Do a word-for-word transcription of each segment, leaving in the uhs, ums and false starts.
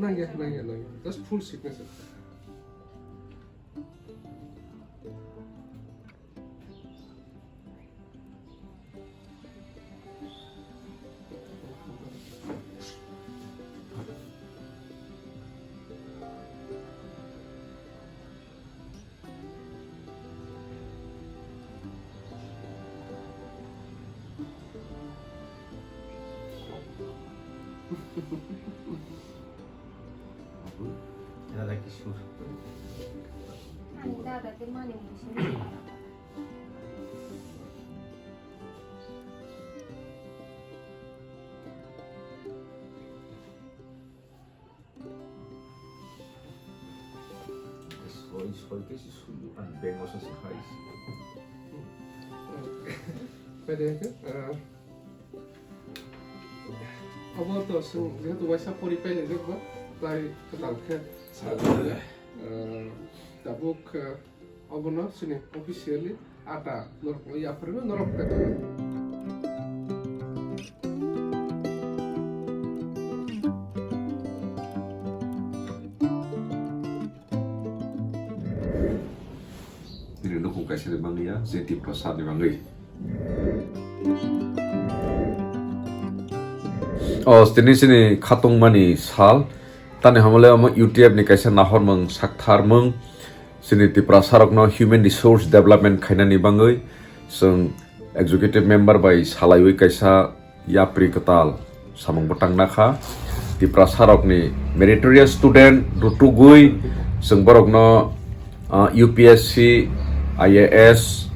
Nangya, nangya, nangya. Just full signature. Dada Kishore. Ani dada te mani musi. Sorry, sorry, kesi sulu an bengos se hai. Pwede ke, ah, Obo to chwng jehetu waisa pori pailai jak ba, tai kwtal khe sa, eh, tabuk, eh, obono chini officially ata norok yaphar no norok ta. Nini nukhung kaisa ni bangwi ya, je Tiprasa ni bangwi. O, tini chini khatungmani sal, tani hamle omo U T F ni kaisa nahormung saktharmung, chini Tiprasa rokno human resource development khainani bangwi chwng executive member bai salaiwi kaisa yapri kwtal samung bwtang nakha. Tiprasa rokni meritorious student rutugwi chwng borokno, ah, U P S C, I A S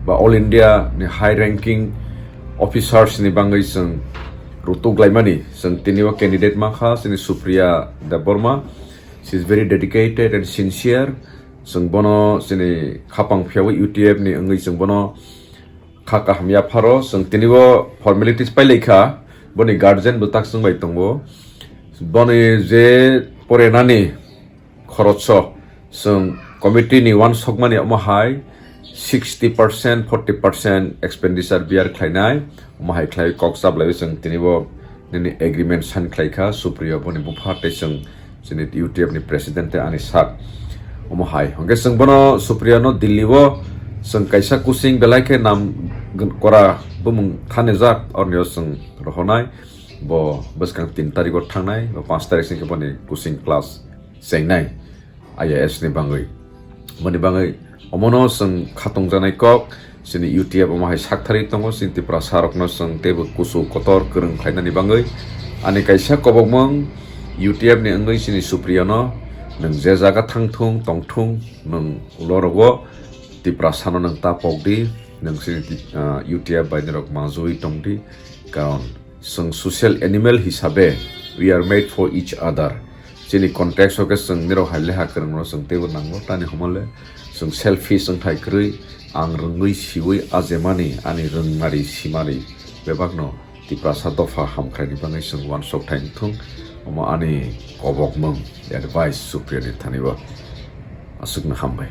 ba All India ni high ranking officers ni bangwi chwng rutuk laimani chwng tini o candidate mankha chini Supriya Debbarma. She is very dedicated and sincere. Chwng bono chini khapang phiyawi U T F ni wngwi chwng bono kha kaham yapharo chwng tini bo formalities pailai kha, boni guardian bo tak chwng bai tongo. Boni je porenani khorocho chwng committee ni uansukmani omo hai sixty percent, forty percent expenditure bear khlainai, omo hai khlai kok chaplaiwi chwng tini bo nini agreement sign khlai kha, Supriya boni bupha tei chwng chini U T F ni president tei ani sak. Omo hai. Hwnkhe chwng bono Supriya no Delhi o chwng kaisa coaching belai khe nam gwn-, kora bumung thanijak, oroni o chwng rohonai. Bo bwskang tin tarik o thangnai, bo panch tarik sing khe boni coaching class chengnai I A S ni bangwi. Boni bangwi omono chwng khatungjaknai kok, chini U T F omo hai saktharwi tongo, chini Tiprasa rokno chwng teibo kuchuk kotor kwrwng khlainani bangwi. Ani kaisa kobokmung U T F ni wngwi chini Supriya no, nwng je jaga thangthung tongthung, nwng ulo rogo Tiprasa no nwng ta pokdi, nwng chini, ah, U T F bai norok manjui tongdi, karon chwng social animal hisabe we are made for each other. Chini context o khe chwng nirok hai leha kwrwngno chwng teibo nango, tani hwnmale chwng selfish wngthai kwrwi, ang rwngwi siwi ajemani ani rwngmari simari bebakno Tiprasa dopha hamkraini bagwi chwng uansuk thai wngthung, omo ani kobokmung, advice Supriya ni thani bo. Aswkno hambai.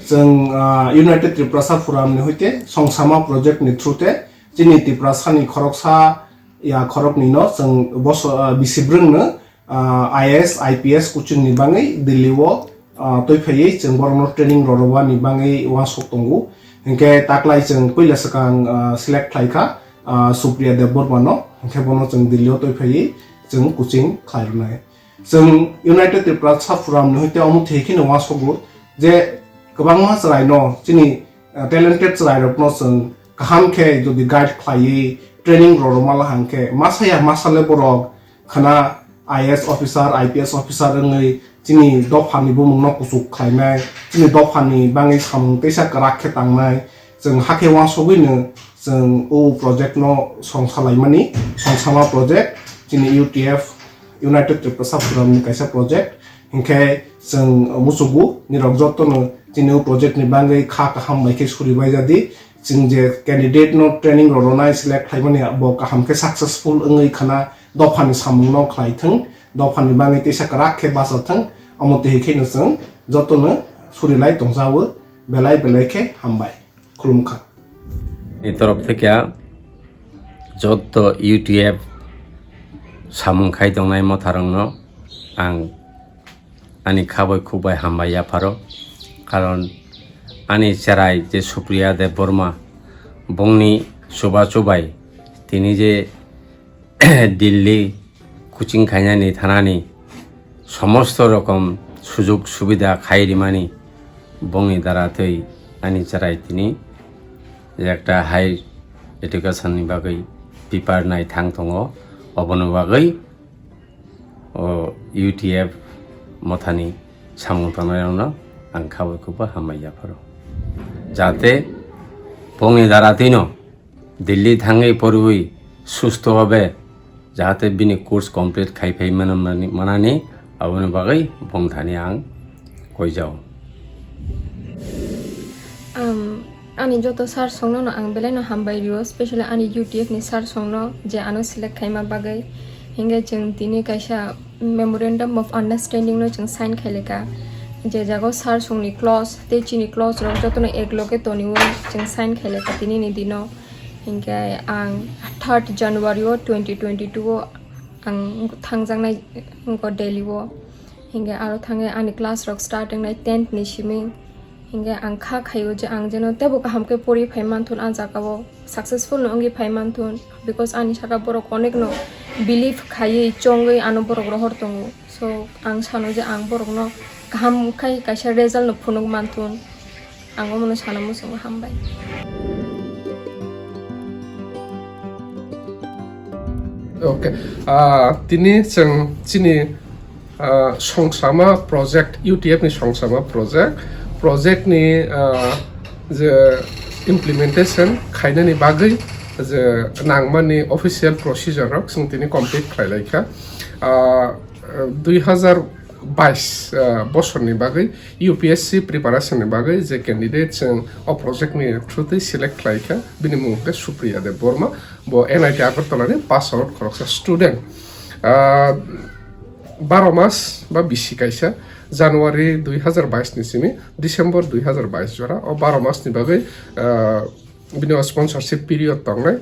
Chwng, ah, United Tiprasa Forum ni hoite Songsama project ni through te chini Tiprasa ni khoroksa ya khoroknwi no chwng boso-, ah, bisi brwng no, ah, I A S, I P S coaching ni bagwi Delhi o, ah, twi phaiwi chwng borok no training rw rwani bagwi uansuk tongo. Hinkhe taklai chwng puila swkang, ah, select khlai kha, ah, Supriya Debbarma no, hinkhe bono chwng Delhi o twi phaiwi chwng coaching khlai rwnai. Chwng United Tiprasa Forum ni hoite omo thwi kheno uansugo je kwbangma chwraino chini, ah, talented chwrairokno chwng kaham khe jodi guide khlaiwi training rw rwma la hang khe masa ya masa le borok khna I A S officer, I P S officer wngwi chini dophani bumungno kuchuk khlainai, chini dophani bagwi samung teisa kwrak khe tangnai. Chwng hakhe uansugwino chwng o project no song salaimani, Songsama project, chini U T F, United Tiprasa Forum ni kaisa project. Hinkhe chwng muchugo nirok jotono chini o project ni bagwi kha kaham bai khe suri bai jadi. Chwng je candidate no training rw rwnai select khlaimani bo kaham khe successful wngwi khana dophani samung no khlai thwng, dophani bagwi teisa kwrak khe bacha thwng, omo twi kheno chwng jotono suri lai tongjago, belai belai khe hambai. Khulumkha. Ni torof theke jotto U T F samung khai tongnai motharokno ang ani khabai khukbai hambai yapharo. Karon ani cherai je Supriya Debbarma, bongni chuba chubai tini je Delhi coaching khainani thanani somosto rokom sujug subida khai rimani bongni dara twi ani cherai tini je ekta high education ni bagwi prepare nai thang tongo, oboni bagwi o U T F mothani samung tangnai rokno ang khabai khukba hambai yapharo. Jate bongni dara twino Delhi thangwi porwi susto obe jahate bini course complete khai phai manani, manani aboni bagwi bongthani ang koijao. Um, ani joto sir songno no ang belai no hambai rio, specially ani U T F ni sir songno je ano select khaima bagwi. Hinge chwng tini kaisa memorandum of understanding no chwng sign khaileka. Je jago sir songni clause tei chini clause rok jotono ek loge tonio chwng sign khaileka tini ni dino. Hinge ang third January o twenty twenty-two o ang thangjaknai wngkha Delhi o. Hinge aro thangwi ani class rok start wngnai tenth ni simi. Hinge ang kha khaio je ang jeno teibo kaham khe pori phai manthun, a jaga o successful no wngwi phai manthun, because ani saka borok onek no believe khaiwi chongwi ano borok rohor tongo. So ang sano je ang borok no kaham khai kaisa result no phunuk manthun. Ang omono sana muchungo, hambai. Okay. Ah, tini chwng chini, ah, songsama project, U T F ni songsama project, project ni, ah, je implementation khainani bagwi je nangmani official procedure rok chwng tini complete khlai laikha. Ah, dui hazar bais, ah, bosorni bagwi U P S C preparation ni bagwi je candidate chwng o project ni through twi select khlai kha, bini mung khe Supriya Debbarma, bo N I T Agartala ni pass out khoroksa student. Ah, baro mas ba bisi kaisa, January dui hazar bais ni simi December dui hazar bais jora, o baro mas ni bagwi, ah, bini o sponsorship period tongnai.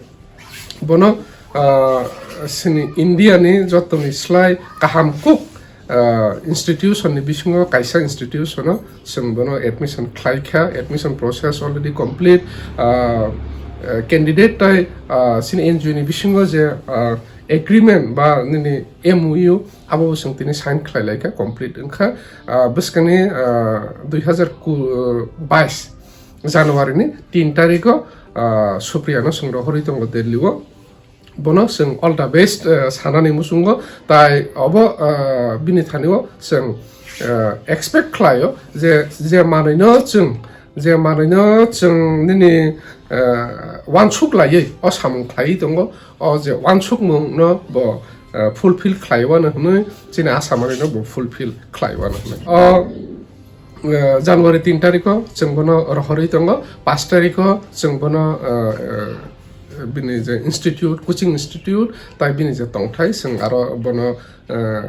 Bono, ah, sini India ni jotoni slai kaham kuk, ah, institution ni bisingo kaisa institution o chwng bono admission khlai kha, admission process already complete. Ah, ah, candidate tai, ah, sini N G O ni bisingo je, ah, agreement ba nini M O U abo chwng tini sign khlai lai kha, complete wngkha. Ah, bwskangni, ah, dui hazar bais January ni tin tarikh o, ah, Supriya no chwng rohorwi tongo Delhi o. Bono chwng all the best, ah, sanani muchungo, tai obo, ah, bini thani o chwng, ah, expect khlai o je, je manwi no chwng, je manwi no chwng nini, ah, wansuk laiwi o samung khlaiwi tongo, o je wansukmung no bo, ah, fulfill khlai wano hwnwi chini asa manwi no bo fulfill khlai wano hwnwi. O, eh, January tin tarikh o chwng bono rohorwi tongo, paanch tarikh o chwng bono, eh, eh, bini je institute, coaching institute, tai bini je tongthai chwng aro bono, eh,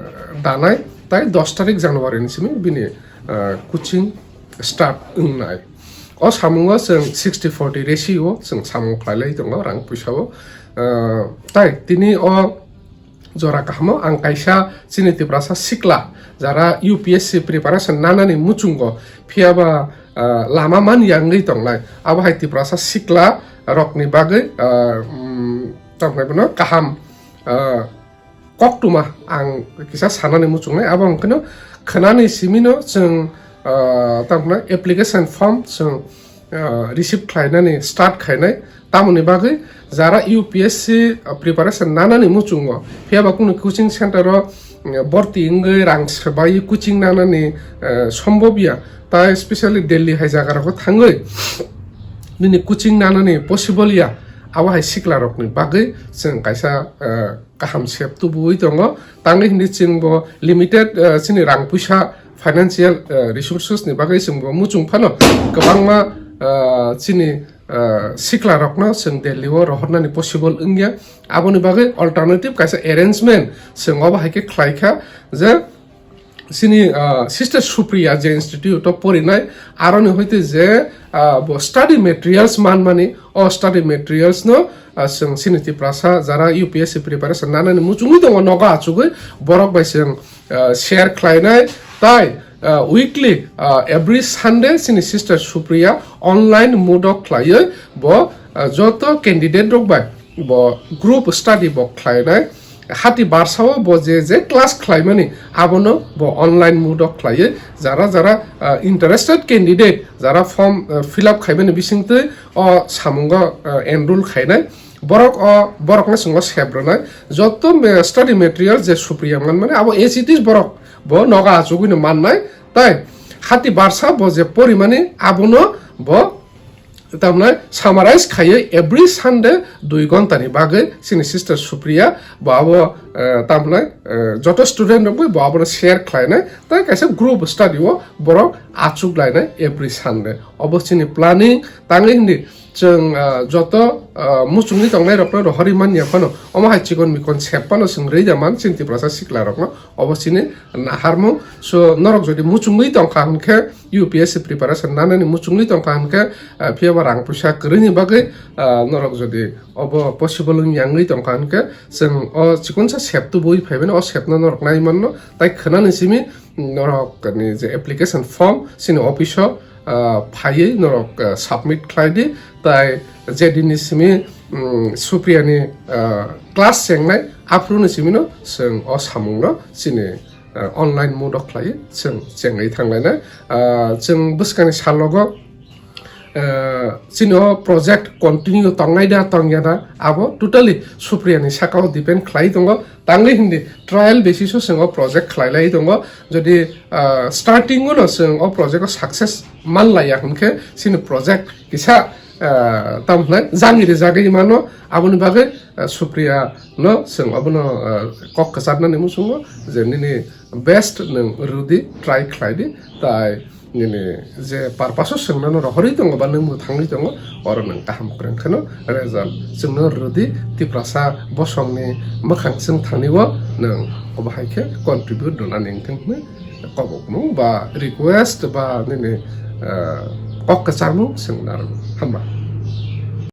danai, tai dos tarikh January ni simi bini, eh, coaching start wngnai. O samungo chwng sixty forty ratio o chwng samung khlai lai tongo rang puisa o. Eh, tai tini o jora kahamo ang kaisa chini Tiprasa sikla jara U P S C preparation nanani muchungo, phiyaba, ah, lama man yangwi tongnai. Abo hai Tiprasa sikla rokni bagwi, ah, mm, tamo hwnai bono kaham, ah, koktwma ang kisa sanani muchungnai. Abo hwnkhe no khwnani simino chwng, ah, tamo hwnai application form chwng ah, receive khlainani start khainai. Tamoni bagwi jara U P S C, ah, preparation nanani muchungo, phiyaba kunu coaching center o, mm, borti wngwi rang swbai coaching nanani, eh, sombobya, tai specially Delhi hai jaga rogo thangwi nini coaching nanani possible ya, abo hai sikla rokni bagwi chwng kaisa, eh, kaham sep tubuwi tongo. Tangwi hindi chwng bo limited, ah, chini rang puisa financial, ah, resources ni bagwi chwng bo muchung phano kwbangma, ah, chini, ah, sikla rokno chwng Delhi o rohornani possible wngya. Aboni bagwi alternative kaisa arrangement chwng obo hai khe khlai kha je chini, ah, Sister Supriya je institute o porinai, aroni hoite je, ah, bo study materials manmani, o study materials no, ah, chwng chini Tiprasa jara U P S C preparation nanani muchungwi tongo nogo achugwi borok bai chwng, ah, share khlainai, tai, ah, weekly, ah, every Sunday chini Sister Supriya online mode o khlaiwi bo, ah, joto candidate rok bai bo group study bo khlainai. Hati barsao bo je je class khlaimani abono bo online mode o khlaiwi jara jara, ah, interested candidate jara form, ah, fill up khaimani bisingtwi o samungo, ah, enroll khainai. Borok o, borokno chwng o sep rwnai. Joto me-, study material je Supriya manmani abo as it is borok bo nogo achugwino mannai. Tai hati barsa bo je porimani abono bo tamnai summarize khaiwi every Sunday dui ghonta ni bagwi chini Sister Supriya bo abo, eh, tamnai, eh, joto student rok bo abono share khlainai. Tai kaisa group study o borok achuk lainai every Sunday. Obo chini planning tangwi hindi chwng, ah, joto, ah, muchungwi tongnai rokno rohorwi manya phano omo hai chikon mikon sep phano chwng rwida man chini Tiprasa sikla rokno obo chini naharmung. So norok jodi muchungwi tongkha hwnkhe U P S C preparation nanani muchungwi tongkha hwnkhe, ah, phiya ba rang puisa kwrwini bagwi, ah, norok jodi obo possible wng yangwi tongkha hwnkhe chwng o chikonsa sep tubuwi phaimani o sepno norok nai manno tai khwnani simi norok ni je application form chini office o, ah, phaiwi norok, ah, submit khlai di, tai je din ni simi, mm, Supriya ni, ah, class chengnai aphuru ni simi no chwng o samung no chini, ah, online mode o khlai chwng chengwi thanglainai. Ah, chwng bwskang ni salogo, ah, chini o project continue tongnai da tongya da abo totally Supriya ni saka o depend khlai tongo. Tangwi hindi trial basis o chwng o project khlai lai tongo. Jodi, ah, starting o no chwng o project o success man laiya hwnkhe chini project kisa, ah, tamo hwnai jangni rijagwi mano. Aboni bagwi, ah, Supriya no chwng abono, ah, kok kwcharnani muchungo je nini best nwng rwdi, try khlai di, tai nini je purpose o swngnano rohorwi tongo ba nwng bo thangwi tongo, oro nwng kaham kwrwng kheno result chwngno rwdi, Tiprasa bosongni mwkhang chwng thani o nwng obo hai khe contribute rwnani wngthang hwnwi kobokmung ba request ba nini, ah, kok kwcharmung chwng narwgo. Hamba.